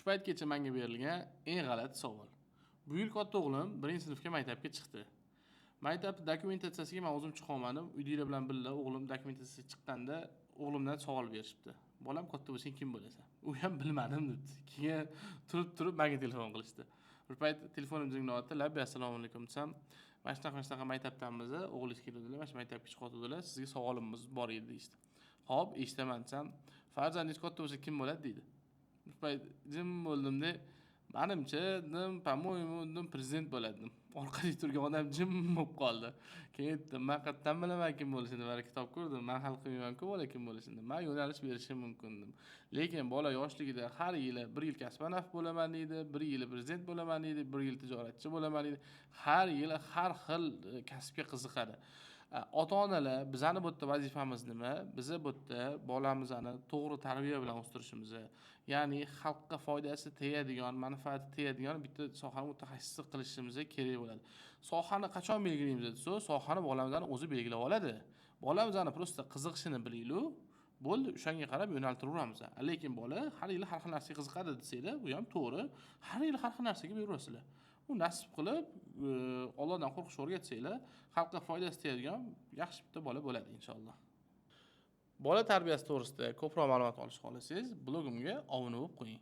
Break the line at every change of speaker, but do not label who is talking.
Shu paytgacha menga berilgan eng g'alati savol. Bu yil katta o'g'lim birinchi sinfga maktabga chiqdi. Maktab dokumentatsiyasiga man o'zim chiqa olmadim. Uydagilar bilan birga o'g'lim dokumentatsiyasiga chiqqanda o'g'limdan savol berishibdi. "Bolam, katta bo'lsang kim bo'lasan?" U ham "Bilmadim", debdi. Keyin turib turib menga telefon qilishdi. Bir payt telefonim jiringlayapti. "Labbay, assalomu alaykum", desam, "Mana shunaqa, mana shunaqa maktabdanmiz, o'g'lingiz keluvdilar, mana shu maktabga chiqyotgandilar, sizga savolimiz bor edi", deyishdi. "Xo'p, eshitaman", desam, "Farzandingiz katta bo'lsa kim bo'ladi?" deydi. Bir payt jim bo'ldimda, "Manimcha", dedim, "по-моему", dedim, "prezident bo'ladi", dedim. Orqada turgan odam jim bo'lib qoldi. Keyin aytdim, "Man qayerdan bilaman kim bo'lishini, baribir kitob ko'rdim, man hal qilmayman-ku bola kim bo'lishini. Man yo'nalish berishim mumkin", dedim. Lekin bola yoshligida har yili bir yil kosmonavt bo'laman deydi, bir yili prezident bo'laman deydi, bir yil tijoratchi bo'laman deydi. Har yili har xil kasbga qiziqadi. Ota-onalar, bizani bu yerda vazifamiz nima? Biza bu yerda bolamizni to'g'ri tarbiya bilan o'stirishimiz, ya'ni xalqqa foydasi tegadigan, manfaati tegadigan bitta sohani mutaxassisi qilishimiz kerak bo'ladi. Sohani qachon belgilaymiz desa, sohani bolamizni o'zi belgilab oladi. Bolamizni просто qiziqishini bilaylik, bo'ldi, o'shanga qarab yo'naltiraveramiz. Lekin bola har yili har xil narsaga qiziqadi desanglar, bu ham to'g'ri. Har yili har xil narsaga beraverasizlar. U nasib qilib, Allohdan qo'rqishni o'rgatsanglar, xalqqa foydasi tegadigan yaxshi bitta bola bo'ladi inshaalloh. Bola tarbiyasi to'g'risida ko'proq ma'lumot olishni xohlasangiz, blogimga obuna bo'lib qo'ying.